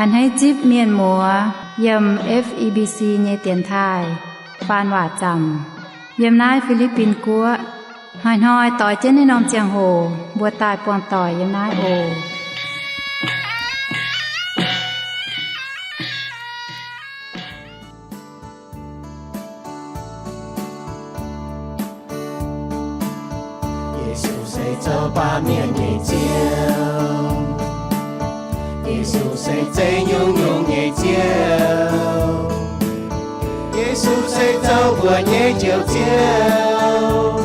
A'hneiv zipv mienh muoz yiem F E B C nyei dienx taaih faan waac zaamc yiem naaiv Fi^li^bin Guoqv. Hnoi-hnoi doix jienv naaiv norm ziangh hoc mbuo daaih buangh doic yiem naaiv oc. Yesu se zoux baamh mienh nyei Ziouv. Yesu se zeiv nyungc-nyungc nyei Ziouv. Yesu se zoux mbuo nyei Njoux Ziouv.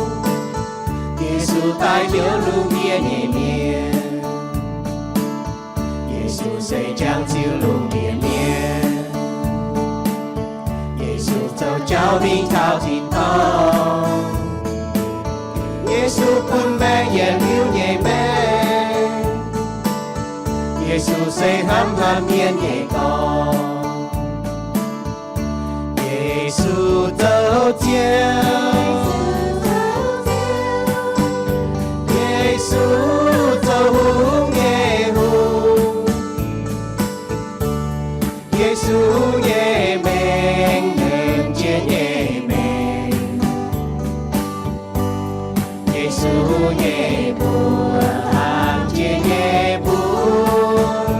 Yesu daaih njoux lungh ndiev nyei mienh. Yesu se jangx ziux lungh ndiev mienh. Yesu zoux jauv mingh taux tin-dorngh. Yesu bun maengc yietc liuz nyei maengc. Yesu se hnamv haaix mienh nyei dorngx. Yesu zoux Ziouv. Yesu zoux hungh nyei Hungh. Yesu nyei maengc, maengc jiex nyei maengc. Yesu nyei buoz, hnamv jiex nyei buoz.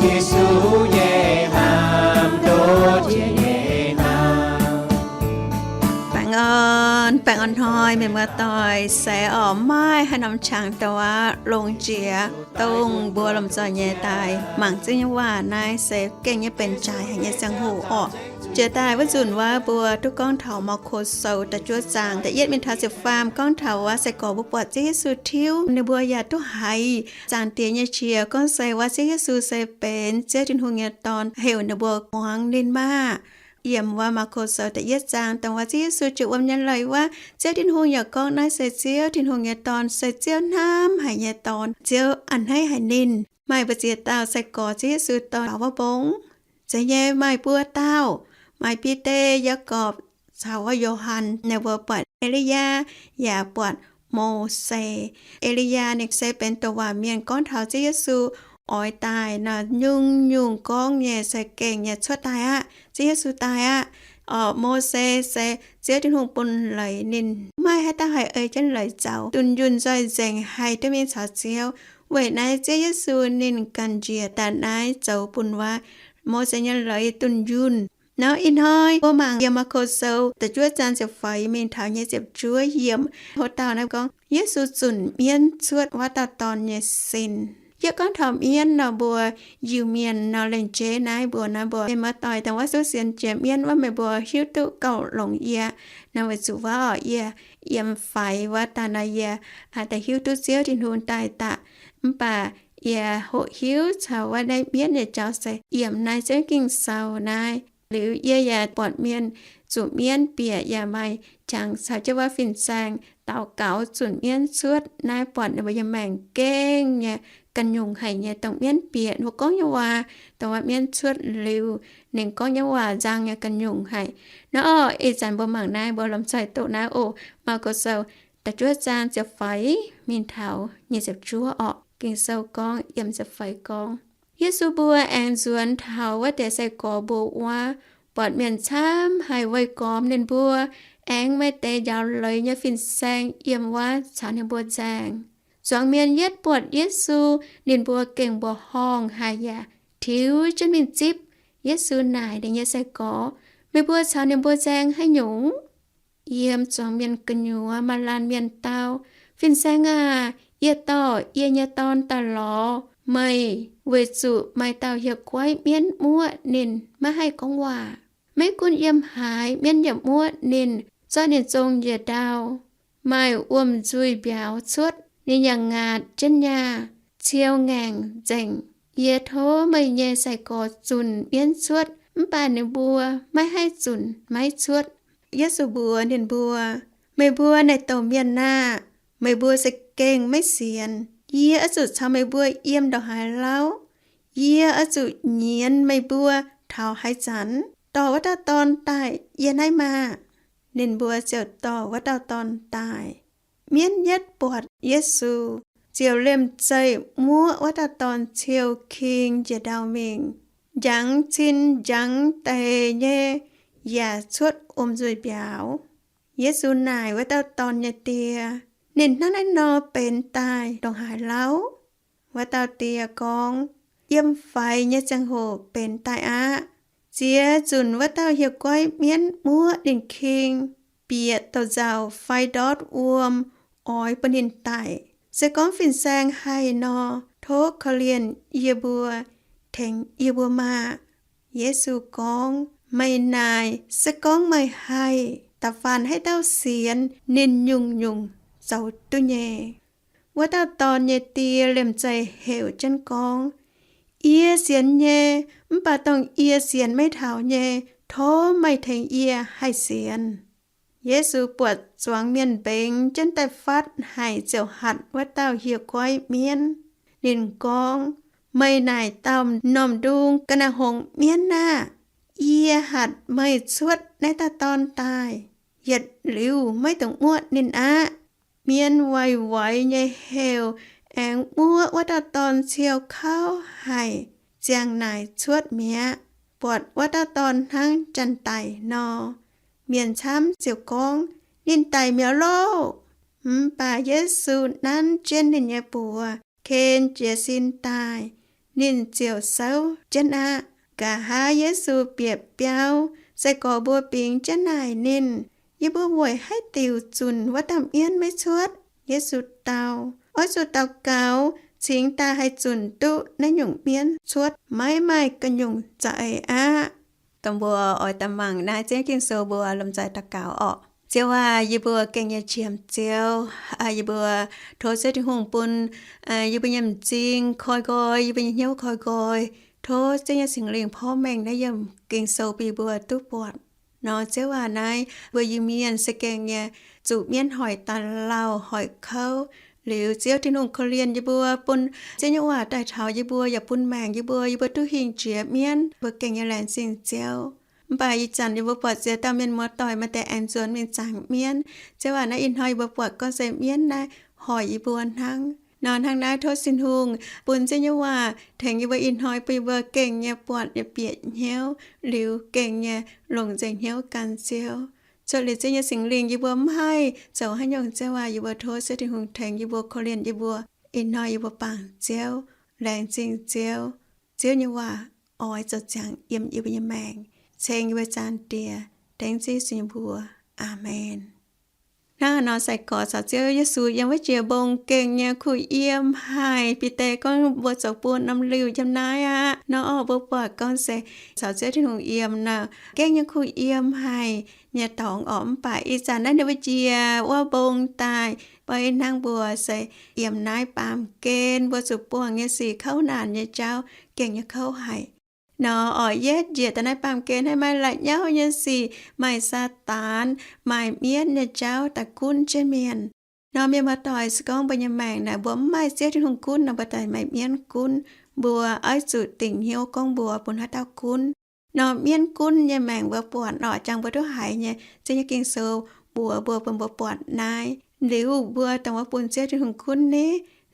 Yesu nyei hnamv, ndoqv jiex nyei hnamv. Baengh orn, baengh orn hnoi, mienh muoz doic, se orqc, maaih haaix norm qangx dongh aqv longx jiex dongh mbuo lomh nzoih nyei daaih mangc Ziouv nyei waac. Naaiv se gengh nyei benx jaaix haic nyei ziangh hoc orqc. Jiex daaih wuov nzunc wuov mbuo duqv gorngv taux Maako Sou da'juov zaang da'yietv mingh taux ziepc faam gorngv taux wuov sai-gorx mbuo buatc Ziouv Yesu tiuv, ninh mbuo yaac duqv haiz Zaangc Diex nyei qiex gorngv se wuov Ziouv Yesu se benx Ziouv Tin-Hungh nyei Dorn, heuc ninh mbuo muangx ninh maah! Yiem wuov Maako Sou da'yietv zaang dongh wuov Ziouv Yesu ziouc wuom nyei leiz wuov, Ziouv Tin-Hungh yaac gorngv naaiv se Ziouv Tin-Hungh nyei Dorn se Ziouv hnamv haic nyei Dorn. Ziouv a'hneiv haic ninh. Maaih mbu'ziex dauh sai-gorx Ziouv Yesu dorh taux wuov mbong? Zeiz nyei, maaih buo dauh, maaih Bide, Yaagorpc caux wuov Yo^han. Ninh mbuo buatc E^li^yaa yaac buatc Mose. E^li^yaa ninh se benx douc waac mienh gorngv taux Ziouv Yesu oix daaih nor, nyungc-nyungc gorngv nyei se gengh nyei cuotv daaih aqv. Ziouv Yesu daaih aqv. Orqc, Mose se Ziouv Tin-Hungh bun leiz ninh, maaih haaix dauh haih ei jienv leiz zaux, dunh yunh nzoih nzengc haih duqv mingh caux Ziouv. Weic naaiv Ziouv Yesu ninh ganh njiec daaih naaiv zoux bun wuov Mose nyei leiz dunh yunh. Nor ih hnoi mbuo mangc yiem Maako Sou da'juov zaang ziepc feix mingh taux nyei ziepc juov yiemc, houv dauh naaiv gorngv Yesu zunc mienv cuotv wuov dauh dorn nyei sin. Yie gorngv taux mienv nor, mbuo Iu-Mienh nor, lengc jeiv naaiv mbuo nor, mbuo mienh muoz-doic dongh wuov suv sienx jiex mienv wuov, meih mbuo hiuv duqv gauh longx yie. Nor weic zuqc wuov orqc, yie yiem faix wuov daaih nor, yie daaih hiuv duqv Ziouv Tin-Hungh daaih daaih. Mv baac yie hoqc hiuv caux wuov naaiv mienv nyei jauv se yiem naaiv Ziouv Ging-Sou naaiv. Liuz yie yaac buatc mienh zuqc mienv bieqc yaac maaih qangx caux jienv wuov fin-saeng daux gaux zunc mienv cuotv. Naaiv buatc ninh mbuo yiem maengc gengh nyei ganh nyungc haic nyei dongh mienv bieqc, ninh mbuo gorngv nyei waac, dongh wuov mienv cuotv liuz ninh gorngv nyei waac nzang nyei ganh nyungc haic. Nor orqc, ih zanc mbuo mangc naaiv, mbuo lomh nzoih doqc naaiv oc. Maako Sou da'juov zaang ziepc feix mingh taux nyic ziepc juov orqc. Ging-Sou gorngv, yiem ziepc feix gorngv, Yesu mbuo aengx nzuonx taux wuov deix sai-gorx mbuo wuov, buatc mienh camv haic weih gormx ninh mbuo, aengx maaih deix njaaux leiz nyei fin-saeng yiem wuov caux ninh mbuo nzaeng. Zuangx mienh yietv buatc Yesu, ninh mbuo gengh mbuoqc horngh haic yaac tiux jienv mingh zipv. Yesu naaic ninh nyei sai-gorx, Meih mbuo caux ninh mbuo nzaeng haaix nyungc? Yiem zuangx mienh gu'nyuoz maaih laanh mienh dau, Fin-Saeng aah! Yie dorh yie nyei dorn daaih lorz meih, weic zuqc maaih dauh hieh guaiv mienv muoqv ninh, maiv haih gorngv waac. Maiv gunv yiem haaix, mienv yaac muoqv ninh, zorqv ninh zong njiec ndau. Maaih wuom-nzuih mbiauz cuotv, ninh yaac ngaatc jienv nyaah, ciou ngaengc nzengc. Yie tov meih nyei sai-gorx zunc mienv cuotv, mv baac ninh mbuo maiv haih zunc maiv cuotv. Yesu mbuox ninh mbuo, Meih mbuo naaic douc mienh aah! Meih mbuo za'gengh maiv sienx. Yie oix zuqc caux meih mbuo yiem ndongc haaix lauh? Yie oix zuqc nyienz meih mbuo taux haaix zanc? Dorh wuov dauh dorn daaih yie naaiv maah! Ninh mbuo ziouc dorh wuov dauh dorn daaih. Mienv yietv buatc Yesu, ziouc liemh zeih muoqv wuov dauh dorn ciou king njiec ndau mingh, njangx cin njangx deix nyei yaac cuotv wuom nzuih mbiauz. Yesu naaic wuov dauh dorn nyei die, Ninh hnangv naaiv nor benx daaih ndongc haaix lauh? Wuov dauh die gorngv, Yiem faix nyei ziangh hoc benx daaih aqv. Ziex nzunc wuov dauh hieh guaiv mienv muoqv ninh king, bieqc douz-nzauc fai ndortv wuom oix bun ninh daic. Se gorngv fin-saeng haih nor, tov korv-lienh yie mbuo, tengx yie mbuo maah! Yesu gorngv, Meih naaic, se gorngv meih haih, da'faanh haaix dauh sienx, ninh nyungc-nyungc zoux duqv nyei. Wuov dauh dorn nyei die liemh zeih heuc jienv gorngv, Yie sienx nyei, mv baac dongh yie sienx maiv taux nyei, tov meih tengx yie haih sienx. Yesu buatc zuangx mienh mbengx jienv daaih fatv haic, ziouc hatc wuov dauh hieh guaiv mienv. Ninh gorngv, Meih naaic dauh m'normh ndung ga'naaiv-hngongx mienv aah! Yie hatc meih cuotv naaiv dauh dorn daaih. Yietc liuz maiv dungx muoqv ninh aqv. Mienh waix-waix nyei heuc aengx muoqv wuov dauh dorn ciou kauv haic, ziang naaic cuotv mi'aqv, buatc wuov dauh dorn hnangv janx-daic nor. Mienh camv ziouc gorngv, Ninh daic mi'aqv loh! Mv baac Yesu nanv jienv ninh nyei buoz, ken jiez sin daaih, ninh ziouc souv jienv aqv. Nqa'haav Yesu bieqc biauv, sai-gorx mbuo bingx jienv naaic ninh, Yie mbuo weic haaix diuc zunc wuov dauh mienv maiv cuotv? Yesu dau, Oix zuqc daux gaux cingx daaih haih zunc duqv naaiv nyungc mienv cuotv, maiv maaih ga'nyungc za'eix aqv. Dongh mbuo oix daaih mangc naaiv Ziouv Ging-Sou, mbuo lomh nzoih daux gaux orqc. Ziouv aac, yie mbuo gengh nyei qiemx Ziouv, yie mbuo tov Ziouv Tin-Hungh bun yie mbuo nyei m'zing koi nqoi, yie mbuo nyei hnyouv koi nqoi. Tov Ziouv nyei Singx Lingh porv mengh naaiv yiemc Ging-Sou bun yie mbuo duqv buatc. Nor Ziouv aac, naaiv mbuo Iu-Mienh se gengh nyei zuqc mienv hoic daaih lauh hoic kouv. Liuz Ziouv Tin-Hungh korv-lienh yie mbuo, bun Ziouv nyei waac daaih taux yie mbuo yaac bun maengc yie mbuo, yie mbuo duqv hingh jiex mienv. Mbuo gengh nyei laengz zingh Ziouv. Mv baac ih zanc yie mbuo buatc ziex dauh mienh muoz-doic maaih deix aengx nzuonx mingh zaangc mienv. Ziouv aac, naaiv ih hnoi yie mbuo buatc gorngv se mienv naaiv hoic yie mbuo hnangv. Nor hnangv naaiv tov Tin-Hungh bun Ziouv nyei waac tengx yie mbuo ih hnoi, bun yie mbuo gengh nyei buatc nyei bieqc hnyouv, liuz gengh nyei longc nzengc hnyouv gan Ziouv. Cuotv liuz Ziouv nyei Singx Lingh yie mbuo mv haih zoux haaix nyungc. Ziouv aac, yie mbuo tov Ziouv Tin-Hungh tengx yie mbuo, korv-lienh yie mbuo. Ih hnoi yie mbuo bangc Ziouv, laengz zingh Ziouv. Ziouv nyei waac oix zoux ziangx yiem yie mbuo nyei maengc, ceng yie mbuo Zaangc Diex, tengx Ziouv Yesu nyei mbuox. Aamen. Hnangv haaix nor sai-gorx caux Ziouv Yesu yiem wuov jiex mbong gengh nyei kuh yiem haic. Bide gorngv mbuo zoux buo norm liuh yiem naaiv aqv. Nor orqc, mbuo buatc gorngv se caux Ziouv Tin-Hungh yiem nor, gengh nyei kuh yiem haic nyei dorngx orqc. Mv baac ih zanc naaiv ninh mbuo njiec wuov mbong daaih, beiv hnangv mbuo se yiem naaiv baamh gen mbuo zuqc buangh nyei sic kouv naanc nyei jauv gengh nyei kouv haic. Nor orqc, yietv njiec daaih naaiv baamh gen haih maaih la'nyauv nyei sic, maaih Saadaan, maaih mienv nyei jauv daaih gunv jienv mienh. Nor mienh muoz-doic, se gorngv mbuo nyei maengc naaic mbuo mv maaih Ziouv Tin-Hungh gunv nor, mbuo daaih maaih mienv gunv. Mbuo oix zuqc dingc hnyouv gorngv mbuo bun haaix dauh gunv. Nor mienv gunv nyei maengc mbuo buatc orqc, jangx mbuo duqv haiz nyei, Ziouv nyei Ging-Sou mbuox mbuo, bun mbuo buatc naaiv. Liuz mbuo dongh wuov bun Ziouv Tin-Hungh gunv ni.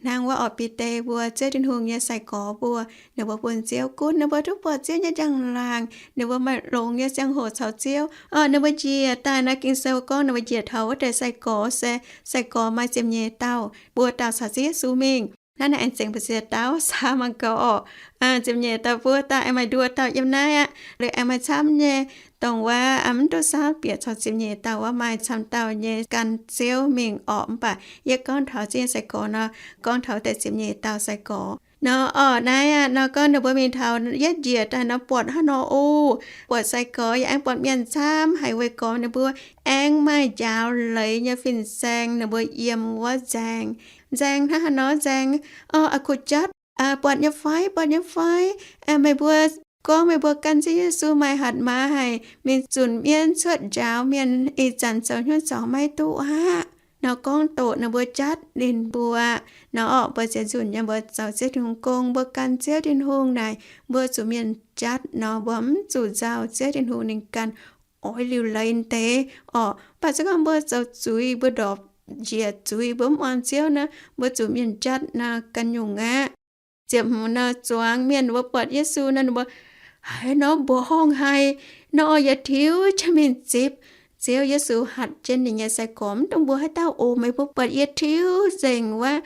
Hnangv wuov orqc, Bide mbuo, Ziouv Tin-Hungh nyei sai-gorx mbuo, ninh mbuo bun Ziouv gunv, ninh mbuo duqv buatc Ziouv nyei njang-laangc, ninh mbuo maaih longx nyei ziangh hoc caux Ziouv. Orqc, ninh mbuo njiec daaih naaiv, Ging-Sou gorngv ninh mbuo njiec taux wuov deix sai-gorx se sai-gorx maaih ziepc nyeic dauh, buo dauh caux Ziouv Yesu mingh. Naaiv naaiv aengx zengx mbu'ziex dauh, saau mangc gaax orqc. Ziepc nyeic dauh buo dauh, aengx maaih nduov dauh yiem naaiv aqv. Liuz aengx maaih camv nyei, dongh wuov mv duqv saauv bieqc caux ziepc nyeic dauh wuov maaih camv dauh nyei gan Ziouv mingh orqc. Mv baac yie gorngv taux Ziouv nyei sai-gorx nor, gorngv taux deix ziepc nyeic dauh sai-gorx nor orqc. Naaiv aqv, nor gorngv ninh mbuo mingh taux yietv njiec daaih nor buatc hnangv nor oc, buatc sai-gorx yaac aengx buatc mienh camv haic, weic gorngv ninh mbuo aengx maaih njaaux leiz nyei fin-saeng ninh mbuo yiem wuov nzaeng. Nzaeng hnangv haaix nor nzaeng? Orqc, a'kuv jatv. Buatc nyei fai? Buatc nyei fai? Meih mbuo gorngv meih mbuo gan Ziouv Yesu maaih hatc maaz haic, mingh zunc mienv cuotv njaaux mienh, ih zanc zoux hnyouv corc maiv duqv aqv. Nor gorngv doqc ninh mbuo jatv ninh mbuo. Nor orqc, mbuo ziouc nzunc nyei mbuo zoux Ziouv Tin-Hungh gong, mbuo gan Ziouv Tin-Hungh naaic, mbuo zuqc mienh jatv nor, mbuo mv zuqc nzauh Ziouv Tin-Hungh ninh ganh oix liuc leiz deix orqc. Mv baac se gorngv mbuo zoux zuiz, mbuo ndorpc njiec zuiz, mbuo mv muangx Ziouv nor, mbuo zuqc mienh jatv nor ganh nyungc aqv. Ziepc hmz nor, zuangx mienh wuov buatc Yesu nor, ninh mbuo haiz nor mbuoqc horngh haic, nor oix yietc tiux jiex mingh zipc. Ziouv Yesu hatc jienv ninh nyei sai-gorx, Mv dungx mbuox haaix dauh oc. Meih mbuo buatc yie tiux nzengc wuov,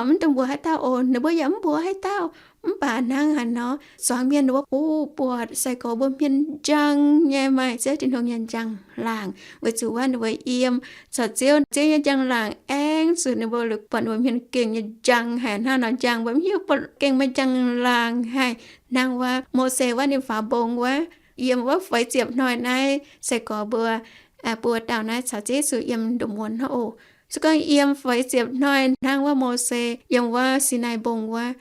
mv dungx mbuox haaix dauh oc. Ninh mbuo yaac mv mbuox haaix dauh. Mv baac hnangv haaix nor, zuangx mienh wuov buatc sai-gorx mbuo hmien njang nyei, maaih Ziouv Tin-Hungh nyei njang-laangc, weic zuqc wuov ninh mbuo yiem caux Ziouv, Ziouv nyei njang-laangc aengx zuqc ninh mbuo liuz buatc ninh mbuo hmien gengh nyei njang haic. Hnangv nor njang mbuo mv hiuv, buatc gengh maaih njang-laangc haic. Hnangv wuov Mose wuov, ninh faaux mbong wuov, yiem wuov feix ziepc hnoi naaiv, sai-gorx mbuo buo dauh naaiv caux Ziouv Yesu yiem nduqc muonz hnangv oc. Se gorngv yiem feix ziepc hnoi hnangv wuov Mose yiem wuov Sinaai Mbong wuov,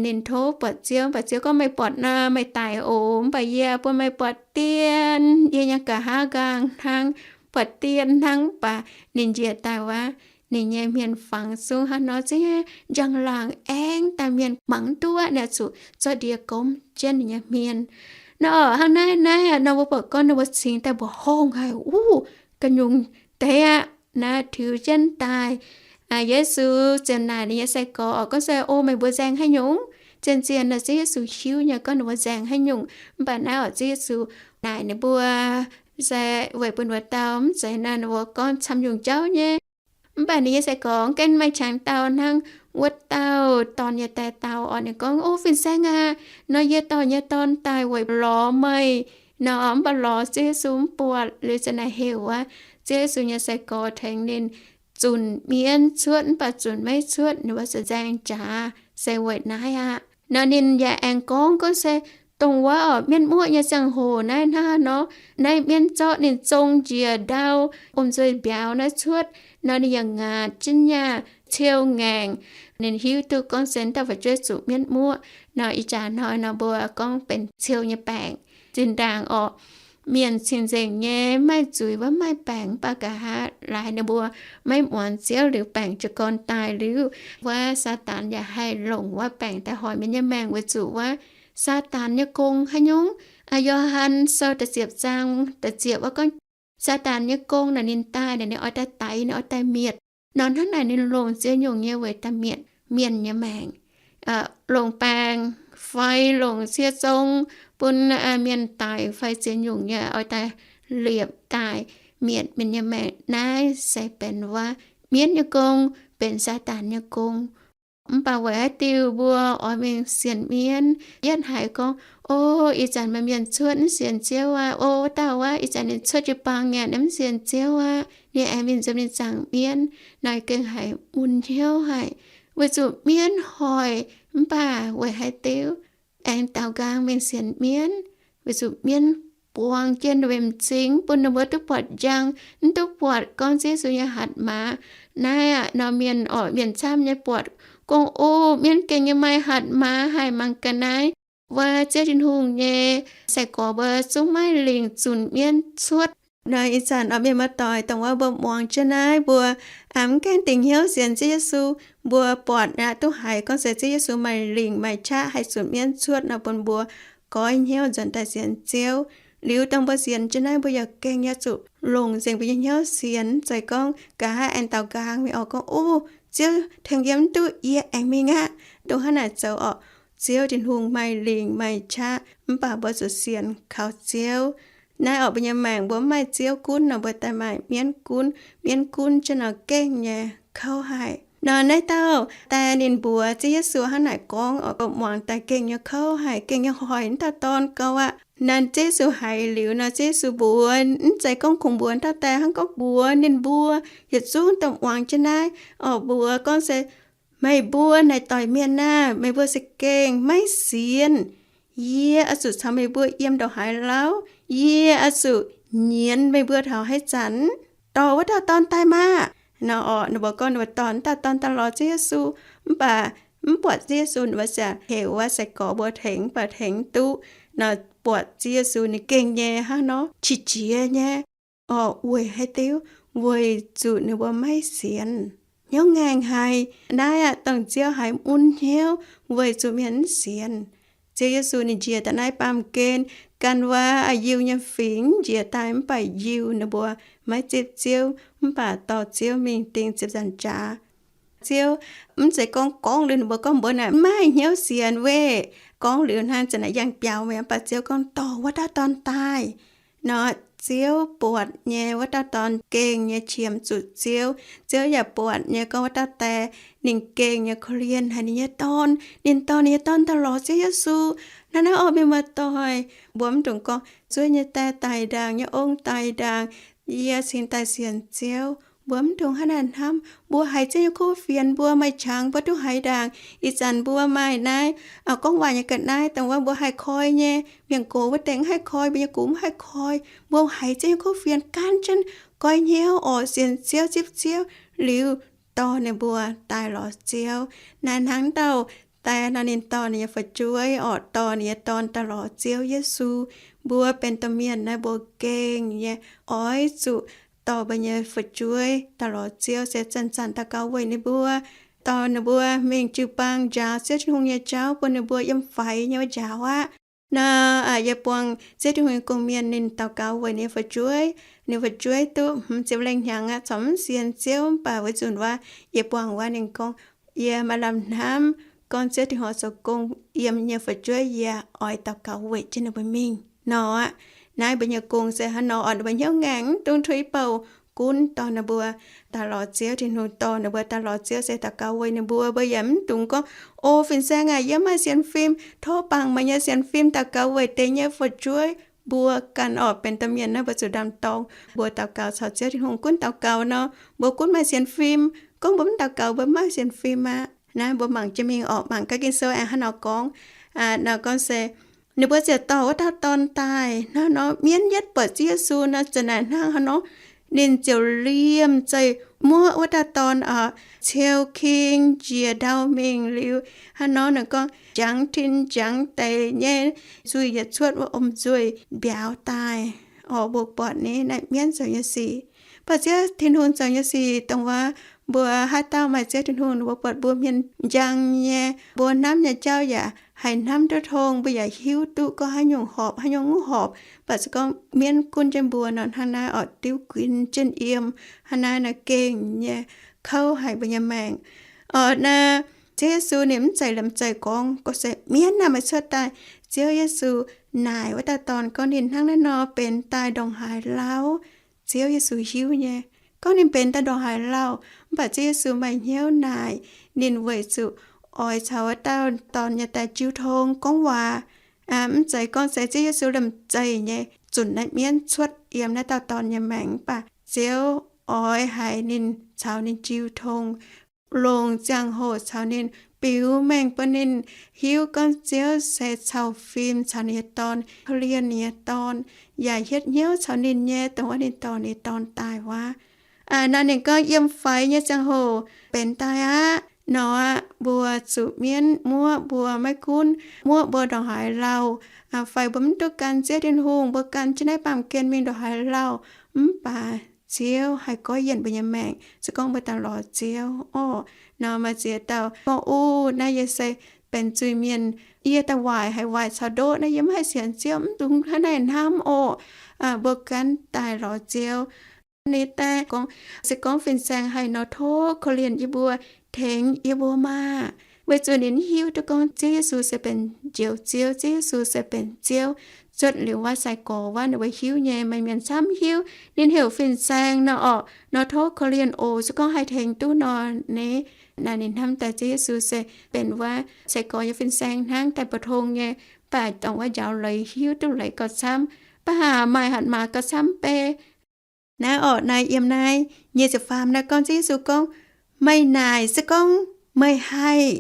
ninh tov buatc Ziouv, mv baac Ziouv gorngv, Meih buatc nor, meih daic oc. Mv baac yie bun meih buatc dien yie nyei nqa'haav nqaang hnangv, buatc dien hnangv. Mv baac ninh njiec daaih wuov, ninh nyei hmien fangx zungv hnangv nor, Ziouv nyei njang-laangc aengx daaih, mienh mangc mv duqv aqv. Ninh zuqc zorqv ndie gomv jienv ninh nyei hmien. Nor hnangv naaiv, naaiv nor mbuo buatc gorngv ninh mbuo cingx daaih mbuoqc horngh haic, Uv, ga'nyungc deix aqv. Naaiv tiux jienv daaih, Yesu ziouc naaic ninh nyei sai-gorx oc, gorngv se, O, meih mbuo nzaeng haaix nyungc? Zien-zien nor Ziouv Yesu hiuv nyei gorngv ninh mbuo nzaeng haaix nyungc. Mv baac naaiv oc, Ziouv Yesu naaic ninh mbuo se weic bun wuov dauh mv zeiz naaiv, ninh mbuo gorngv camv nyungc jauv nyei. Mv baac ninh nyei sai-gorx gengh maaih qangx dauh hnangv, wuov dauh dorn nyei die dauh oc. Ninh gorngv, O, fin-saeng aac, nor yie dorh nyei dorn daaih weic lorz meih nor, mv baac lorz Ziouv Yesu mv buatc. Liuz ziouc naaic heuc wuov, Ziouv Yesu nyei sai-gorx tengx ninh zunc mienv cuotv, mv baac zunc maiv cuotv, ninh mbuo se nzaeng jaax, se weic naaiv aqv. Nor ninh yaac aengx gorngv, gorngv se dongh wuov oc, mienv muoqv nyei ziangh hoc naaiv hnangv nor, naaiv mienv zorqv ninh zong njiec ndau, om nzuih mbiauz naaiv cuotv, nor ninh yaac ngaatc jienv nyaah ciou ngaengc. Ninh hiuv duqv gorngv se dauh fu'jueiv zuqc mienv muoqv. Nor ih jaax hnoi nor mbuo gorngv benx ciou nyei baengc. Zinh ndaangc oc, mienh cing-nzengc nyei maaih zuiz wuov maaih baengc, mv baac nqa'haav laaix ninh mbuo maiv muangx Ziouv liuz baengc jiez gorn daaih liuz, wuov Saadaan yaac haih longc wuov baengc daaih hoic mienh nyei maengc weic zuqc wuov Saadaan nyei gong haaix nyungc. Yo^han Sou da'ziepc zaang da'ziepc wuov gorngv, Saadaan nyei gong naaic ninh daaih naaic ninh oix daaih daix, ninh oix daaih mietc. Nor hnangv naaic ninh longc ziex nyungc nyei weic daaih mietc mienh nyei maengc. Longc baengc fai longc cie zong bun mienh daic fai ziex nyungc nyei oix daaih liepc daaih mietc mienh nyei maengc. Naaiv se benx wuov mienv nyei gong, benx Saadaan nyei gong. Mv baac weic haaix diuc mbuo oix mingh sienx mienv? Yietv haiz gorngv, O, ih zanc maaih mienh cuotv mv sienx Ziouv aqv. O, wuov dauh wuov, ih zanc ninh cuotv jiu-baang nyanc mv sienx Ziouv aqv. Ninh aengx mingh nzunc ninh zaangc mienv. Naaiv gengh haiz mun hnyouv haic, weic zuqc mienv hoic. Mv baac weic haaix diuc aengx daaux nqaang mingh sienx mienv? Weic zuqc mienv buangh jienv ninh mbuo m'zing, bun ninh mbuo duqv buatc njang, mv duqv buatc gorngv Ziouv Yesu nyei hatc maaz. Naaiv aqv, nor mienh oc, mienh camv nyei buatc gorngv, O, mienv gengh nyei maaih hatc maaz haic, mangc ga'naaiv. Wuov Ziouv Tin-Hungh nyei sai-gorx mbuo zungv maiv lingc zunc mienv cuotv. Nor ih zanc oc, mienh muoz-doic, dongh wuov mbuo muangx jienv naaiv, mbuo mv gaengh dingc hnyouv sienx Ziouv Yesu. Mbuo buatc aqv, duqv haiz gorngv se Ziouv Yesu maaih lingc maaih qaqv haih zunc mienv cuotv nor, bun mbuo goiv hnyouv nzuonx daaih sienx Ziouv. Liuz dongh mbuo sienx jienv naaiv, mbuo yaac gengh yaac zuqc longc nzengc mbuo nyei hnyouv sienx. Zeiz gorngv nqa'haav aengx daaux nqaang mingh oc, gorngv, O, Ziouv tengx yie mv duqv, yie aengx mingh aqv. Dongh hnangv naaic zoux oc. Ziouv Tin-Hungh maaih lingc maaih qaqv, mv baac mbuo zuqc sienx kaux Ziouv. Naaiv oc, mbuo nyei maengc mbuo mv maaih Ziouv gunv nor, mbuo daaih maaih mienv gunv. Mienv gunv jienv nor gengh nyei kouv haic. Nor naaiv dauh daaih ninh mbuox Ziouv Yesu hnangv naaic gorngv oc, muangx daaih gengh nyei kouv haic, gengh nyei hoic wuov dauh dorn gau aqv. Naaiv Ziouv Yesu haiz liuz nor, Ziouv Yesu mbuox, mv zeiz gorngv kungx mbuox dauh daaih, hnangv gorngv mbuox ninh mbuo yietc zungv dongh muangx jienv naaiv oc, mbuox gorngv se, Meih mbuo naaic doic mienh aah! Meih mbuo se gengh maiv sienx. Yie oix zuqc caux meih mbuo yiem ndongc haaix lauh? Yie oix zuqc nyienz meih mbuo taux haaix zanc? Dorh wuov dauh dorn daaih maah! Nor oc, ninh mbuo gorngv ninh mbuo dorh wuov dauh dorn daaih lorz Ziouv Yesu. Mv baac mv buatc Ziouv Yesu, ninh mbuo ziouc heuc wuov sai-gorx mbuo tengx, mv baac tengx mv duqv. Nor buatc Ziouv Yesu ninh gengh nyei hnangv nor qiex jiez nyei oc. Weic haaix diuc? Weic zuqc ninh mbuo maiv sienx. Hnyouv ngaengc haic. Naaiv aqv, dongh Ziouv haiz mun hnyouv weic zuqc mienh mv sienx. Ziouv Yesu ninh njiec daaih naaiv baamh gen, gan wuov Yiu nyei fingx njiec daaih mv baac Yiu ninh mbuo maiv zipv Ziouv, mv baac dorh Ziouv mingh ding ziepc nzaanx jaax. Ziouv mv zeiz gorngv gorngv liuz ninh mbuo gorngv mbuo naaic maiv maaih hnyouv sienx weih. Gorngv liuz hnangv zanc naaic yangh biaux mi'aqv, mv baac Ziouv gorngv dorh wuov dauh dorn daaih nor, Ziouv buatc nyei wuov dauh dorn gengh nyei qiemx zuqc Ziouv. Ziouv yaac buatc nyei gorngv wuov dauh die ninh gengh nyei korv-lienh haic ninh nyei dorn. Ninh dorh ninh nyei dorn daaih lorz Ziouv Yesu. Hnangv naaiv orqc, mienh muoz-doic, mbuo mv dungx gorngv zuov nyei die daic ndaangc, nyei ong daic ndaangc, yie cingx daaih sienx Ziouv. Mbuo mv dungx hnangv naaiv hnamv. Mbuo haiz Ziouv nyei kuv fienx, mbuo maaih qangx mbuo duqv haiz ndaangc. Ih zanc mbuo maaih naaiv gorngv waac nyei ga'naaiv, dongh wuov mbuo haih koi nyei. Mienh gox wuov deix mv haih koi, mbuo nyei gux mv haih koi. Mbuo haiz Ziouv nyei kuv fienx gan jienv goiv hnyouv orqc, sienx Ziouv, zipv Ziouv liuz, dorh ninh mbuo daaih lorz Ziouv. Naaiv hnangv dauh die nor, ninh dorh ninh nyei fu'jueiv orqc, dorh ninh nyei dorn daaih lorz Ziouv Yesu. Mbuo benx domh mienh naaiv, mbuo gengh nyei oix zuqc dorh mbuo nyei fu'jueiv daaih lorz Ziouv, se zanc-zanc daux gaux weic ninh mbuo, dorh ninh mbuo mingh jiu-baang njaaux Ziouv Tin-Hungh nyei jauv, bun ninh mbuo yiem faix nyei wuov njaaux aqv. Nor, yie buangh Ziouv Tin-Hungh nyei gong-mienh ninh daux gaux weic ninh nyei fu'jueiv. Ninh fu'jueiv duqv hmz ziepc lengh hnyangx aqv, corc mv sienx Ziouv, mv baac weic zuqc wuov, yie buangh wuov ninh gorngv, yie maaih lamh hnamv gorngv Ziouv Tin-Hungh zoux gong yiem nyei fu'jueiv, yie oix daux gaux weic jienv ninh mbuo mingh nor aqv. Naaiv mbuo nyei gong se hnangv nor orqc, ninh mbuo hnyouv ngaengc, mv dungx tuix bouh, gunv dorh ninh mbuo daaih lorz Ziouv Tin-Hungh, dorh ninh mbuo daaih lorz Ziouv se daux gaux weic ninh mbuo. Mbuo yaac mv dungx gorngv, O fin-saeng aac, yie mv maaih sienx fim. Tov bangc meih nyei sienx fim daux gaux weic deix nyei fu'jueiv. Mbuo ganh orqc, benx domh mienh naaiv, mbuo zuqc ndaam-dorng, mbuo daux gaux caux Ziouv Tin-Hungh, gunv daux gaux nor, mbuo gunv maaih sienx fim. Gorngv mbuo mv daux gaux, mbuo mv maaih sienx fim aqv. Naaiv mbuo mangc jienv mingh orqc, mangc gaax Ging-Sou aengx hnangv nor gorngv, nor gorngv se, ninh mbuo ziouc dorh wuov dauh dorn daaih. Hnangv nor mienv yietv buatc Ziouv Yesu nor, zanc naaic hnangv haaix nor, ninh ziouc liemh zeih muoqv wuov dauh dorn orqc, ciou king njiec ndau mingh liuz, hnangv nor ninh gorngv, jangx tin jangx deic nyei, nzuih yietc cuotv wuov om nzuih mbiauz daaih. Orqc, mbuo buatc ni naaiv mienv zoux nyei sic. Mv baac Ziouv Tin-Hungh zoux nyei sic dongh wuov, mbuo haaix dauh maaih Ziouv Tin-Hungh, ninh mbuo buatc mbuo hmien njang nyei, mbuo hnamv nyei jauv yaac haih hnamv duqv tong, mbuo yaac hiuv duqv gorngv haaix nyungc horpc, haaix nyungc mv horpc. Mv baac se gorngv mienv gunv jienv mbuo nor, hnangv naaiv orqc, diuv gunv jienv yiem, hnangv naaiv naaic gengh nyei kouv haic mbuo nyei maengc. Orqc, naaiv Ziouv Yesu ninh mv zeiz liemh zeih gorngv, gorngv se mienv naaiv maaih cuotv daaih. Ziouv Yesu naaic wuov dauh dorn gorngv ninh hnangv naaiv nor benx daaih ndongc haaix lauh, Ziouv Yesu hiuv nyei. Gorngv ninh benx daaih ndongc haaix lauh, mv baac Ziouv Yesu maaih hnyouv naaic ninh weic zuqc oix caux wuov dauh dorn nyei daaih jiu tong gorngv waac. Mv zeiz gorngv se Ziouv Yesu liemh zeih nyei zunc naaiv mienv cuotv yiem naaiv dauh dorn nyei maengc, mv baac Ziouv oix haiz ninh caux ninh jiu tong, longc ziangh hoc caux ninh, biux mengh bun ninh hiuv gorngv Ziouv se cau fim caux ninh nyei dorn, korv-lienh ninh nyei dorn, yaac hietv hnyouv caux ninh nyei, dongh wuov ninh dorh ninh nyei dorn daaih wuov. Naaiv ninh gorngv yiem faix nyei ziangh hoc benx daaih aqv. Nor aqv, mbuo zuqc mienv muoqv mbuo maiv gunv, muoqv mbuo ndongc haaix lauh, fai mbuo mv duqv gan Ziouv Tin-Hungh, mbuo gan jienv naaiv baamh gen mingh ndongc haaix lauh, mv baac Ziouv haih goiv yienc mbuo nyei maengc se gorngv mbuo daaih lorz Ziouv orqc. Nor maaih ziex dauh gorngv, Uv, naaiv yie se benx zuiz-mienh, yie daaih waaic haic, waaic caux ndoqv naaiv, yie mv haih sienx Ziouv, mv dungx hnangv naaiv hnamv orqc. Mbuo gan daaih lorz Ziouv. Ninh daaih gorngv, se gorngv fin-saeng haih nor, tov korv-lienh yie mbuo, tengx yie mbuo maah! Weic zuqc ninh hiuv duqv gorngv Ziouv Yesu se benx Njoux Ziouv, Ziouv Yesu se benx Ziouv. Cuotv liuz wuov sai-gorx wuov, ninh mbuo hiuv nyei, maaih mienh camv hiuv. Ninh heuc fin-saeng nor orqc, nor tov korv-lienh oc, se gorngv haih tengx duqv nor ni. Naaiv ninh hnamv daaih Ziouv Yesu se benx wuov sai-gorx nyei fin-saeng hnangv, daaih mbu'tong nyei, mv baac dongh wuov njaaux leiz hiuv duqv leiz gauh camv, mv baac maaih hatc maaz gauh camv bei. Naaiv orqc, naaiv yiem naaiv nyic ziepc faam naaiv gorngv Ziouv Yesu gorngv, meih naaic se gorngv meih haih,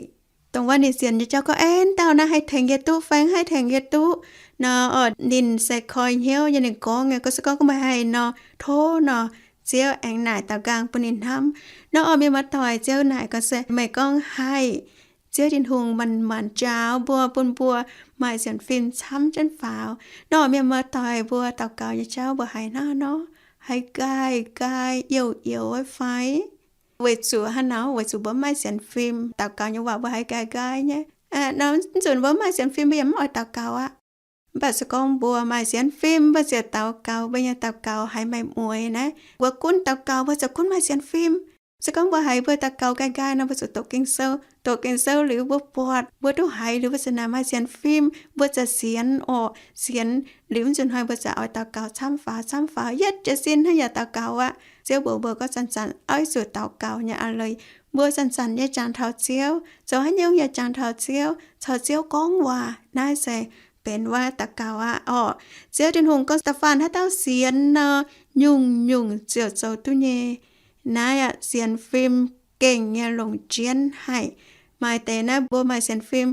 dongh wuov ninh sienx nyei jauv gorngv, aengx dauh naaiv haih tengx yie duqv fai mv haih tengx yie duqv nor orqc, ninh se koi hnyouv nyei, ninh gorngv nyei, gorngv se gorngv meih haih nor, tov nor, Ziouv aengx naaic daaux nqaang bun ninh hnamv. Nor orqc, mienh muoz-doic, Ziouv naaic gorngv se meih gorngv haih, Ziouv Tin-Hungh maanc maanc njaaux mbuo, bun mbuo maaih sienx fim camv jienv faaux. Nor orqc, mienh muoz-doic, mbuo daux gaux nyei jauv mbuo haiz hnangv nor, haiz nqaai nqaai youz youz fai? Weic zuqc haaix nor? Weic zuqc mbuo mv maaih sienx fim. Daux gaux nyei waac mbuo haiz nqaai nqaai nyei. Nor mv nzunc mbuo mv maaih sienx fim, mbuo yaac mv oix daux gaux aqv. Mv baac se gorngv mbuo maaih sienx fim, mbuo ziouc daux gaux, mbuo nyei daux gaux haiz maaih mueix naaiv. Mbuo gunv daux gaux, mbuo ziouc gunv maaih sienx fim. Se gorngv mbuo haiz mbuo daux gaux nqaai nqaai nor, mbuo zuqc doqc Ging-Sou. Doqc Ging-Sou liuz mbuo buatc, mbuo duqv haiz liuz, mbuo ziouc naaic maaih sienx fim, mbuo ziouc sienx orqc. Sienx liuz mv nzunc hnoi mbuo ziouc oix daux gaux camv faaux camv faaux, yietv jiez sin hnangv yaac daux gaux aqv. Ziouv mbuox mbuo gorngv zanc-zanc oix zuqc daux gaux nyei aqv. Leiz mbuo zanc-zanc nyei jangx taux Ziouv, zoux haaix nyungc yaac jangx taux Ziouv, caux Ziouv gorngv waac. Naaiv se benx wuov daux gaux aqv orqc. Ziouv Tin-Hungh gorngv, da'faanh haaix dauh sienx nor, nyungc-nyungc ziouc zoux duqv nyei. Naaiv aqv, sienx fim gengh nyei longc jienv haic. Maaih deix naaiv mbuo maaih sienx fim,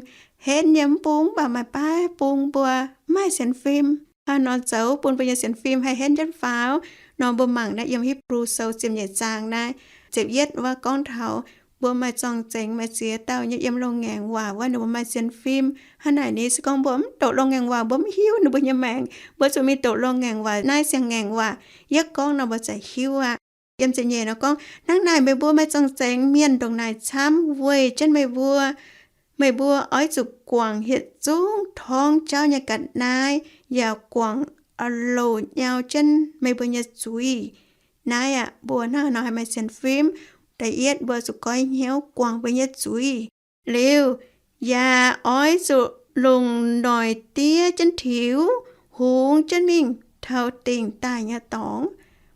henv nyei mv bung, mv baac maaih baav bung mbuo mv maaih sienx fim. Hnangv nor zoux bun mbuo nyei sienx fim haih henv jienv faaux nor, mbuo mangc naaiv yiem Hipv^lu Sou ziepc nyeic zaang naaiv ziepc yietv wuov gorngv taux mbuo maaih zorng-zengx maaih ziex dauh nyei yiem loz-ngaengc waac wuov ninh mbuo maaih sienx fim. Hnangv naaic ni, se gorngv mbuo mv doqc loz-ngaengc waac, mbuo mv hiuv ninh mbuo nyei maengc. Mbuo zuqc mingh doqc loz-ngaengc waac, naaiv siang-ngaengc waac yietv gorngv nor mbuo za'gengh hiuv aqv. Yiem ziepc nyeic nor gorngv, hnangv naaic meih mbuo maaih zorng-zengx mienh ndongc naaic camv weic jienv meih mbuo. Meih mbuo oix zuqc guangc yietc zungv torngv jauv nyei ga'naaiv, yaac guangc loz-nyau jienv meih mbuo nyei zuiz. Naaiv aqv, mbuo hnangv haaix nor haih maaih sienx fim? Da'yietv, mbuo zuqc goiv hnyouv guangc mbuo nyei zuiz. Liuz, yaac oix zuqc longc noic diev jienv tiux, hungx jienv mingh taux dingc daaih nyei dorngx.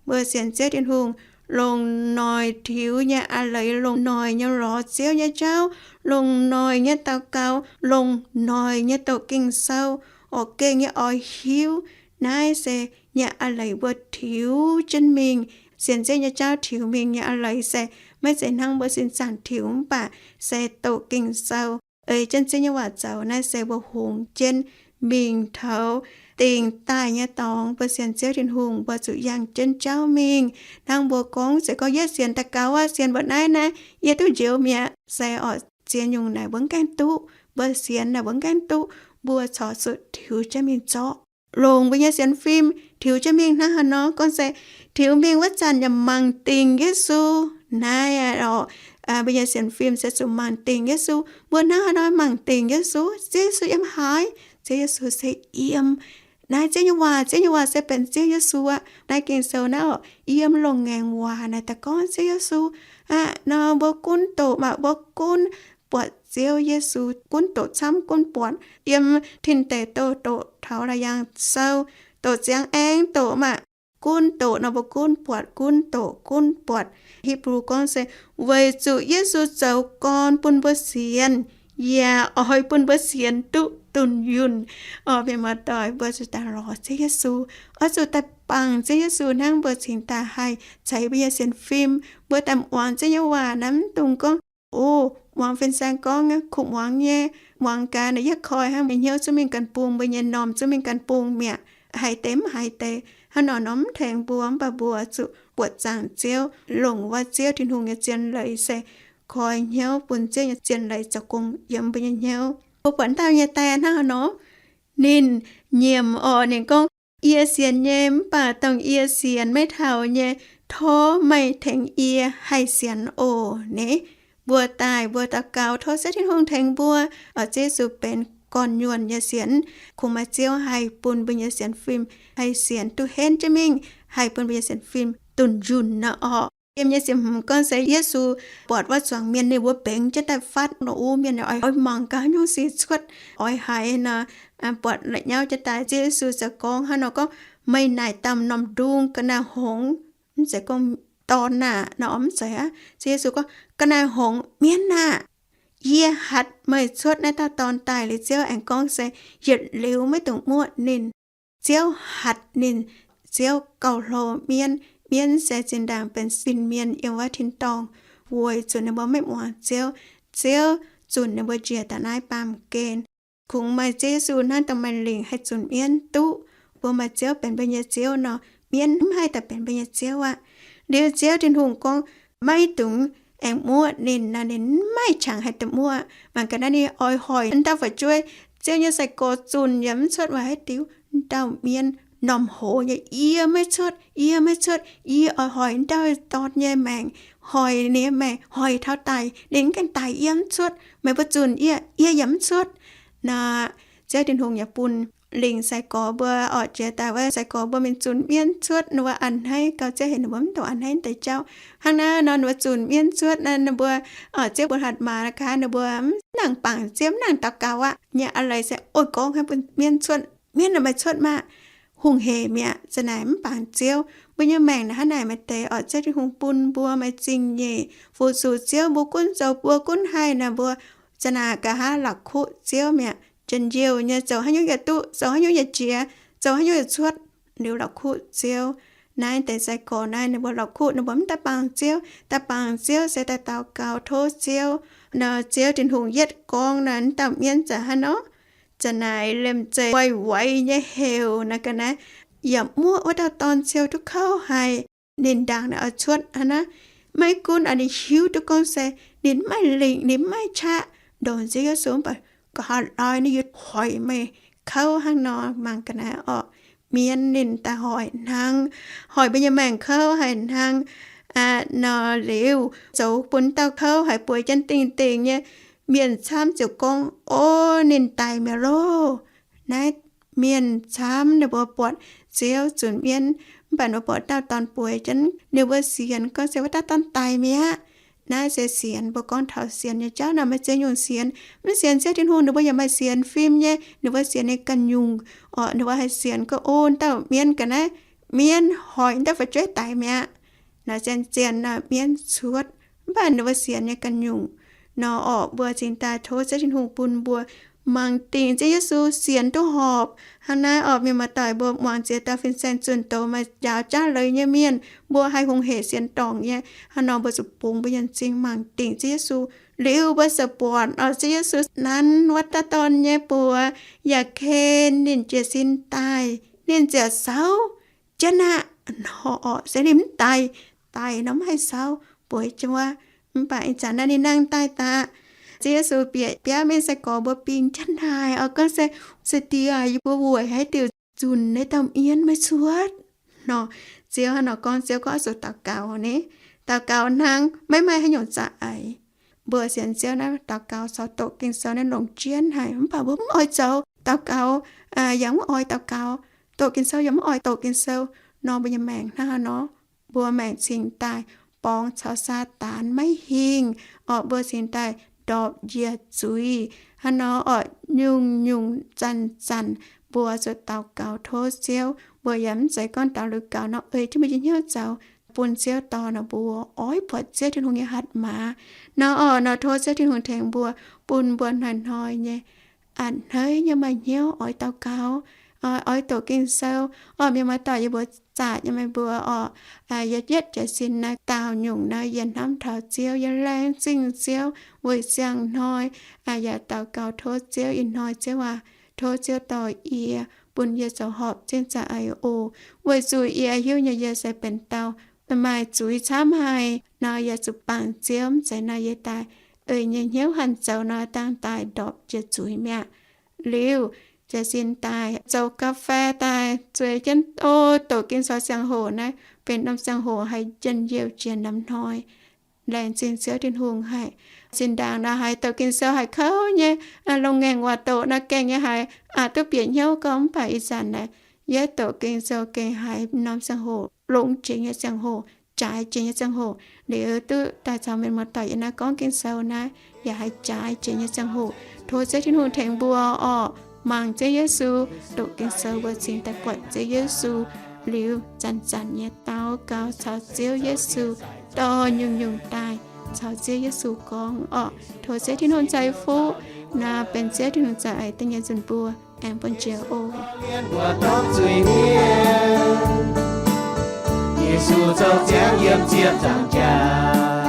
Mbuo sienx Ziouv Tin-Hungh, longc noic tiux nyei a'leiz, longc noic nyei lorz Ziouv nyei jauv, longc noic nyei daux gaux, longc noic nyei doqc Ging-Sou, oix gengh nyei oix hiuv. Naaiv se nyei a'leiz mbuo tiux jienv mingh, sienx Ziouv nyei jauv tiux mingh nyei a'leiz se maiv zeiz hnangv mbuo sin zaangc tiux, mv baac se doqc Ging-Sou, ei jienv Ziouv nyei waac zoux. Naaiv se mbuo hungx jienv mingh taux dingc daaih nyei dorngx. Mbuo sienx Ziouv Tin-Hungh, mbuo zuqc yangh jienv jauv mingh. Hnangv mbuo gorngv, se gorngv yie sienx daux gaux aqv, sienx mbuoqc naaiv naaiv, yie duqv njoux mi'aqv. Se orqc, ziex nyungc naaic mbuo mv gaengh duqv. Mbuo sienx naaic mbuo mv gaengh duqv. Mbuo corc zuqc tiux jienv mingh zorqv, longc mbuo nyei sienx fim tiux jienv mingh. Hnangv haaix nor? Gorngv se tiux mingh wuov zanc yaac mangc dingc Yesu. Naaiv orqc, mbuo nyei sienx fim se zuqc mangc dingc Yesu. Mbuo hnangv haaix nor mangc dingc Yesu? Ziouv Yesu yiem haaix? Ziouv Yesu se yiem naaiv Ziouv nyei waac. Ziouv nyei waac se benx Ziouv Yesu aqv. Naaiv Ging-Sou naaiv orqc, yiem loz-ngaengc waac naaic daaih gorngv Ziouv Yesu aqv. Nor mbuo gunv doqc maah, mbuo gunv buatc Ziouv Yesu, gunv doqc camv gunv buatc. Yiem Tin Deic Douh doqc taux Laauc Yaangh Sou, doqc ziangx aengx doqc maah, gunv doqc nor mbuo gunv buatc, gunv doqc gunv buatc. Hipv^lu gorngv se weic zuqc Yesu zoux gorn bun mbuo sienx, yaac oix bun mbuo sienx duqv dunh yunh. Orqc, mienh muoz-doic, mbuo zuqc daaih lorz Ziouv Yesu, oix zuqc daaih bangc Ziouv Yesu hnangv mbuo cingx daaih haih ceix mbuo nyei sienx fim. Mbuo daaih muangx Ziouv nyei waac naaiv mv dungx gorngv, o, muangx fin-saeng gorngv, kuv muangx nyei, muangx gaax naaic yie koi hnangv, mbuo hnyouv zungv mingh ganh bung, mbuo nyei m'normh zungv mingh ganh bung mi'aqv. Haiz deix mv haiz deix, hnangv nor norm mv tengx mbuo. Mv baac mbuo zuqc buatc zaangc Ziouv, longc wuov Ziouv Tin-Hungh nyei zien leiz se koi hnyouv bun Ziouv nyei zien leiz zoux gong yiem mbuo nyei hnyouv. Mbuo buatc dauh nyei die hnangv haaix nor? Ninh nyiemc orqc, ninh gorngv, yie sienx nyei, mv baac dongh yie sienx maiv taux nyei, tov meih tengx yie haih sienx oc. Ni, mbuo daaih mbuo daux gaux tov Ziouv Tin-Hungh tengx mbuo, oix Ziouv Yesu benx gorn-nyuonh nyei sienx. Kungx maaih Ziouv haih bun mbuo nyei sienx fim haih sienx duqv henv jienv mingh, haih bun mbuo nyei sienx fim dunh yunh nor orqc. Yiem nyei ziepc hmz gorngv se Yesu buatc wuov zuangx mienh ninh mbuo mbengx jienv daaih fatv nor, uv, mienh oix mangc gaax nyungc sic cuotv oix haiz nor, buatc la'nyauv jienv daaih. Ziouv Yesu ziouc gorngv hnangv nor gorngv, meih naaic damh norm ndung ga'naaiv hngongx, mv zeiz gorngv dorn aah nor, mv zeiz aqv. Ziouv Yesu gorngv, ga'naaiv hngongx, mienv aah! Yie hatc meih cuotv naaiv dauh dorn daaih. Liuz Ziouv aengx gorngv se yietc liuz maiv dungx muoqv ninh. Ziouv hatc ninh, Ziouv gauh hlo mienv. Mienv se zinh ndaangc benx fin-mienh yiem wuov tin-dorngh, weic zuqc ninh mbuo maiv muangx Ziouv, Ziouv zunc ninh mbuo njiec daaih naaiv baamh gen. Kungx maaih Ziouv Yesu hnangv dongh maaih lingc haih zunc mienv duqv. Mbuo maaih Ziouv benx mbuo nyei Ziouv nor, mienv mv haih daaih benx mbuo nyei Ziouv aqv. Liuz Ziouv Tin-Hungh gorngv, maiv dungx aengx muoqv ninh nor, ninh maiv qangx haih daaih muoqv. Mangc gaax naaiv, ninh oix hoic dauh fu'jueiv, Ziouv nyei sai-gorx zunc yaac mv cuotv, weic haaix diuc dauh mienv norm hoz nyei, yie maiv cuotv, yie maiv cuotv, yie oix hoic dauh dorn nyei maengc, hoic ninh nyei maengc, hoic taux daic, ninh mv gaengh daic yie mv cuotv. Meih mbuo zunc yie, yie yaac mv cuotv. Naaiv Ziouv Tin-Hungh yaac bun lingc sai-gorx mbuo oc, jiex daaih wuov sai-gorx mbuo mingh zunc mienv cuotv, ninh mbuo a'hneiv gauh Ziouv heuc ninh mbuo mv dungx a'hneiv deix jauv. Hnangv naaiv nor ninh mbuo zunc mienv cuotv naaiv, ninh mbuo, Ziouv bun hatc maaz gaax ninh mbuo mv nangc bangc Ziouv, mv nangc daux gaux aqv nyei. A'leiz se oix gorngv hnangv bun mienv cuotv, mienv naaic maaih cuotv maah! Hungh hec mi'aqv. Za'naaic mv bangc Ziouv, mbuo nyei maengc naaic hnangv naaic maaih deix oc, Ziouv Tin-Hungh bun mbuo maaih zingh nyeic fu-sux Ziouv, mbuo gunv zoux mbuo gunv haih naaic mbuo za'naaic nqa'haav la'kuqv Ziouv mi'aqv. Njien-youh nyei, zoux haaix nyungc yaac duqv, zoux haaix nyungc yaac jiex, zoux haaix nyungc yaac cuotv, liuz la'kuqv Ziouv. Naaiv deix sai-gorx naaiv ninh mbuo la'kuqv, ninh mbuo mv daaih bangc Ziouv. Daaih bangc Ziouv se daaih daux gaux tov Ziouv. Nor Ziouv Tin-Hungh yietv gorngv naaiv, dauh mienv za'haav nor, za'naaic liemh zeih waix-waix nyei heuc naaiv ga'naaiv, yaac muoqv wuov dauh dorn ciou duqv kouv haic. Ninh ndaangc naaic oix cuotv hnangv naaiv, maiv gunv ninh hiuv duqv gorngv se ninh mv maaih lingc, ninh mv maaih qaqv ndongc Ziouv Yesu, mv baac nqa'haav loi naaiv yie hoic meih kouv hnangv nor. Mangc ga'naaiv orqc, mienv ninh daaih hoic hnangv, hoic mbuo nyei maengc kouv haic hnangv. Nor liuz zoux bun dauh kouv haic, bueix jienv dingh dingh nyei. Mienh camv ziouc gorngv, O, ninh daic mi'aqv loh. Naaiv mienh camv ninh mbuo buatc Ziouv zunc mienv, mv baac ninh mbuo buatc dauh dorn bueix jienv, ninh mbuo sienx gorngv se wuov dauh dorn daic mi'aqv. Naaiv se sienx, mbuo gorngv taux sienx nyei jauv nor, maiv zeiz nyungc sienx. Mv sienx Ziouv Tin-Hungh, ninh mbuo yaac maaih sienx fim nyei, ninh mbuo sienx nyei ganh nyungc. Orqc, ninh mbuo haih sienx gorngv, O, dauh mienv ga'naaiv, mienv hoic dauh fu'jueiv daic mi'aqv. Naaiv zien-zien nor mienv cuotv, mv baac ninh mbuo sienx nyei ganh nyungc. Nor orqc, mbuo cingx daaih tov Ziouv Tin-Hungh bun mbuo mangc dingc Ziouv Yesu sienx duqv horpc. Hnangv naaiv orqc, mienh muoz-doic, mbuo muangx ziex dauh fin-saeng zunh doz maaih njaaux jaav leiz nyei mienh, mbuo haih hungh hec sienx dorngc nyei. Hnangv nor mbuo zuqc bungx mbuo nyei m'zing mangc dingc Ziouv Yesu. Liuz mbuo ziouc buatc orqc, Ziouv Yesu nanv wuov dauh dorn nyei buoz, yaac ken ninh jiez sin daaih, ninh ziouc souv jienv aqv. Nor orqc, se ninh mv daic, daic nor mv haih souv, bueix jienv wuov. Mv baac ih zanc naaiv ninh nangh daaih daaih. Ziouv Yesu bieqc biauv mingh, sai-gorx mbuo bingx jienv naaic orqc, gorngv se, Se Die aah, yie mbuo weic haaix diuc zunc naaiv dauh mienv maiv cuotv? Nor, Ziouv hnangv nor gorngv, Ziouv gorngv oix zuqc daux gaux ni. Daux gaux hnangv, maiv maaih haaix nyungc za'eix. Mbuo sienx Ziouv naaiv daux gaux caux doqc Ging-Sou naaiv longc jienv haic, mv baac mbuo mv oix zoux daux gaux, yaac mv oix daux gaux, doqc Ging-Sou yaac mv oix doqc Ging-Sou. Nor mbuo nyei maengc hnangv haaix nor? Mbuo maengc cingx daaih borngz caux Saadaan maiv hingh orqc, mbuo cingx daaih ndorpc njiec zuiz. Hnangv nor orqc, nyungc-nyungc zanc-zanc mbuo zuqc daux gaux tov Ziouv. Mbuo yaac mv zeiz gorngv daux liuz gaux nor ei jienv mbuo nyei hnyouv zoux, bun Ziouv dorh nor mbuo oix buatc Ziouv Tin-Hungh nyei hatc maaz. Nor orqc, nor tov Ziouv Tin-Hungh tengx mbuo, bun mbuo hnoi-hnoi nyei a'hneiv nyei maaih hnyouv oix daux gaux, oix doqc Ging-Sou. Orqc, mienh muoz-doic, yie mbuo zaqc nyei meih mbuo orqc, yietc yietc jiez sin naaiv daauh nyungc naaiv yie hnamv taux Ziouv, yie laengz zingh Ziouv weic ziangh hnoi yaac daux gaux tov Ziouv ih hnoi, Ziouv aac, tov Ziouv dorh yie, bun yie zoux horpc jienv za'eix oc. Weic zuqc yie hiuv nyei yie se benx dauh maaih zuiz camv haic nor, yie zuqc bangc Ziouv, mv zeiz nor yie daaih ei nyei hnyouv hanc zoux nor dangh daaih ndorpc jiex zuiz mi'aqv. Liuz jiez sin daaih zoux ga'fei daaih zueiz jienv, o, doqc Ging-Sou ziangh hoc naaiv benx norm ziangh hoc haih njien-youh jiex norm hnoi. Laengz zingh Ziouv Tin-Hungh haic. Zinh ndaangc naaiv haiz doqc Ging-Sou haiz kouv nyei, longx ngaengc waac doqc naaiv gaengh nyei haiz aqc duqv bieqc hnyouv gorngv, mv baac ih zanc naaiv yie doqc Ging-Sou gengh haiz norm ziangh hoc, longx jiex nyei ziangh hoc, jaaix jiex nyei ziangh hoc. Liuz duqv daaih caux mienh muoz-doic yiem naaiv gorngv Ging-Sou naaiv yaac haiz jaaix jiex nyei ziangh hoc. Tov Ziouv Tin-Hungh tengx mbuo orqc, mangc Ziouv Yesu, doqc Ging-Sou mbuo cingx daaih buatc Ziouv Yesu. Liuz zanc-zanc nyei daux gaux caux Ziouv Yesu, dorh nyungc-nyungc daaih caux Ziouv Yesu gorngv orqc. Tov Ziouv Tin-Hungh ceix fuqv naaiv benx Ziouv Tin-Hungh za'eix da'nyeic nzunc mbuo aengx bun jiex oc. Yesu zoux ziangx yiem ziepc nzaangc jaax.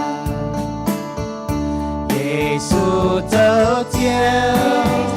Yesu zoux ziangx